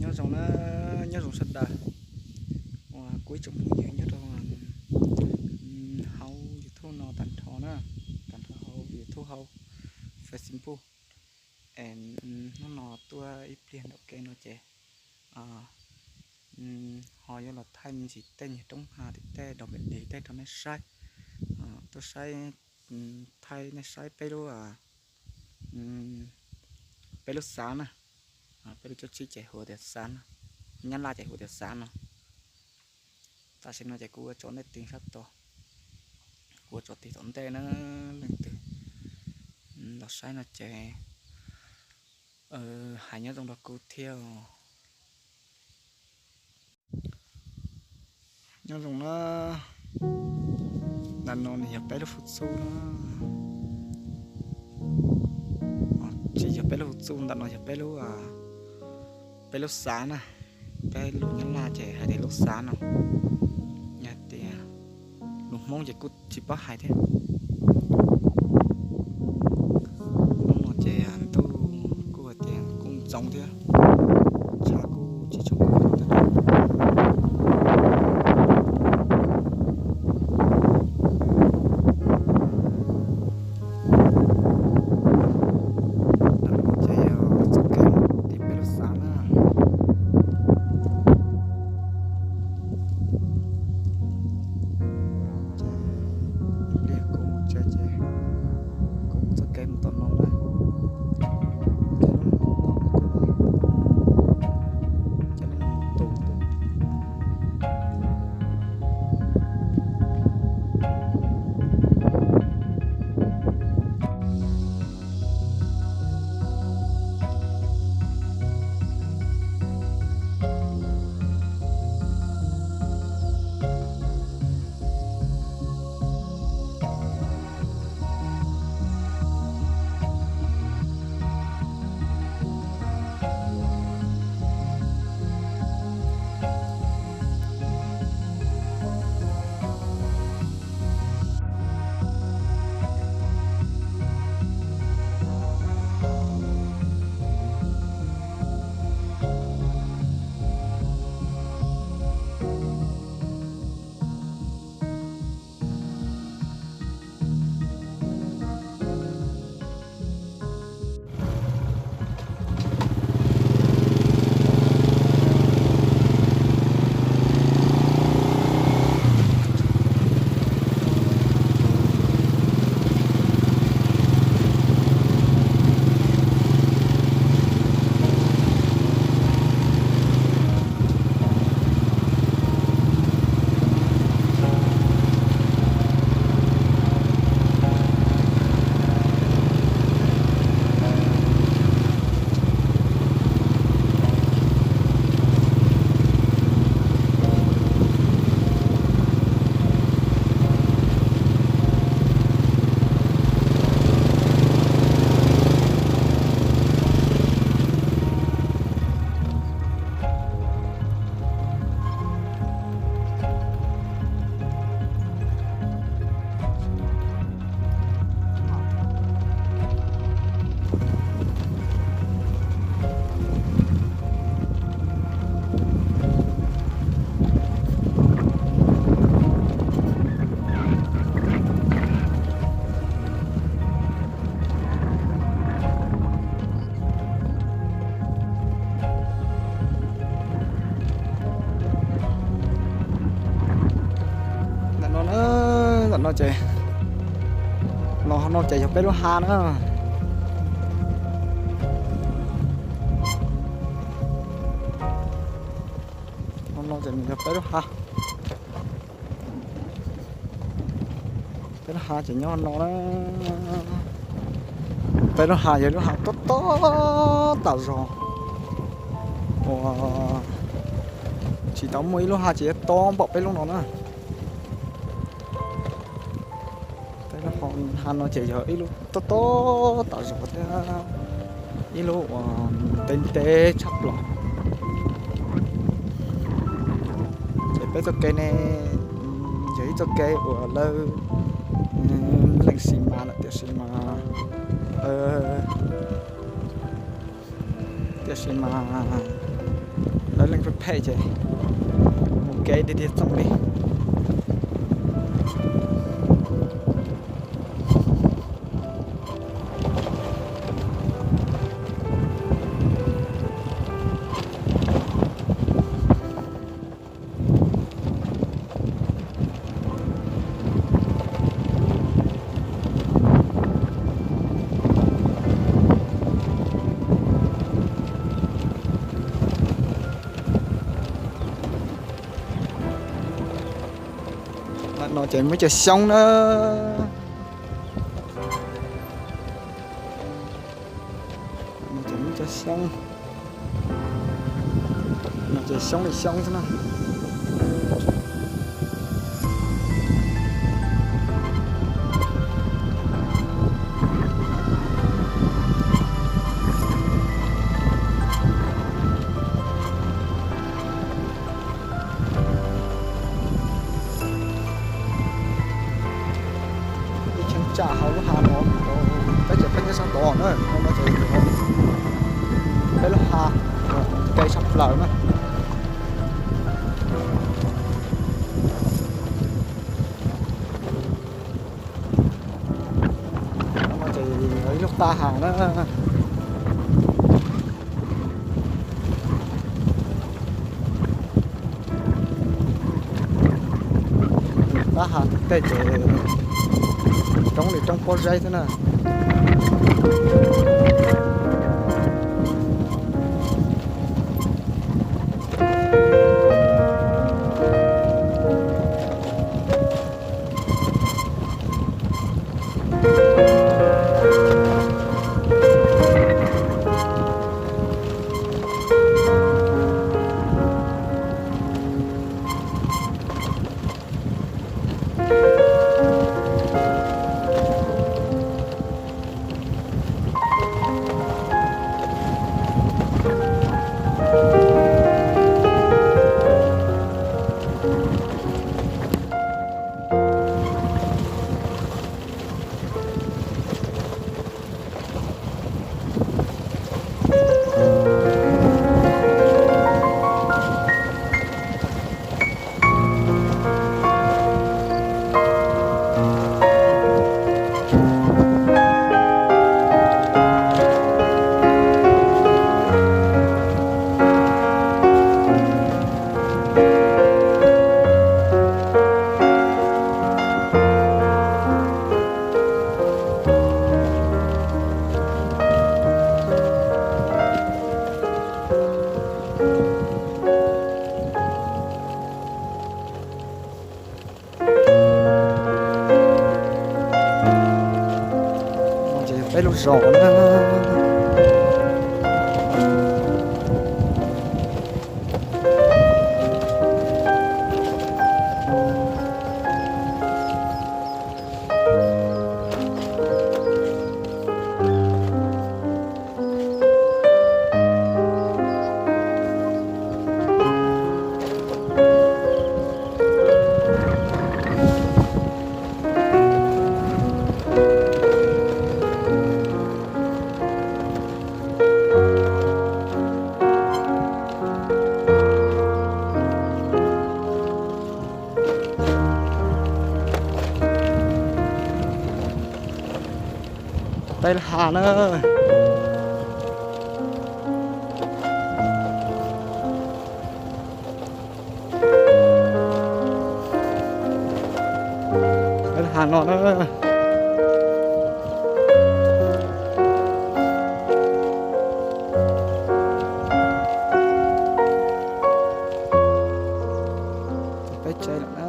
Nyob zoo na, nyob zoo sawv daws uas kuv ib tsoom phooj ywg nyob rau hauv YouTube no tag nrho na, tag nrho hauv YouTube hauv Facebook. Hnub no tuaj ib pliag nraum kev no ces ho yuav los thaij me ntsis tej nyuag roob hav tim tej dog pem dig tej rau nej saib. Tuaj saib, thaij nej saib peb lub, peb lub xav na. Peb lub cuab tsib ces hu tias xav na, Nyab Laj ces hu tias xav no. Tam sim no ces kuv ua tso nej tig sab tod, kuv ua tso tig tom ntej na, leej twg los saib no ces hais nyob zoo rau kuv thiab. Nyob zoo na, ntawm no nws yog peb lub hu txuj na. Tsis yog peb lub hu txuj, ntawm no yog peb lub, peb lub xav na. Peb lus Nyab Laj ces hais tias lub xav no. Yog tias lus Hmoob ces kuj tsis paub hais thiab. Hnub no ces ntuj kuj hais tias kuj ntxoov thiab, tshav kuj tsis tshua pub. Ntawm no ces yog txoj kev mus tim peb lub xav na. Ib pliag kuv mus tsev ces kuv muab txoj kev mus tom no na. Ces lub no mus tom no, ces lub no mus tus. Ntawm no na, ntawm no ces, los no ces yog peb lub hav na. No ces nws yog peb lub hav. Peb lub hav ces nyob no na. Peb lub hav yog lub hav tob tob tas zog uas tsis tau muaj ib lub hav ces yuav tob npaum peb lub no na. Peb lub hav no ces yog ib lub tob tob tas zog thiab ib lub uas ntev ntev tshaj plaws. Ces peb txoj kev ne, yog ib txoj kev uas lawv lees xis mas lawm tiam sis mas, tiam sis mas Lawv leej phem phem ces mus kev tiag tiag txooj li. Ntawm no ces muaj cov xyoob na. Ntawm no ces muaj cov xyoob. Ntawm no ces xyoob li xyoob xwb na. Ib cheeb tsam hauv lub hav no, peb ces peb nyob sab tod na, no ces peb lub hav, kev sab plaws na. No ces ib lub qab hav na. Qab hav tej ces roob li roob pob zeb xwb na. Peb lub zos na. Peb lub hav na. Peb lub hav no na. Peb tsev lawm na.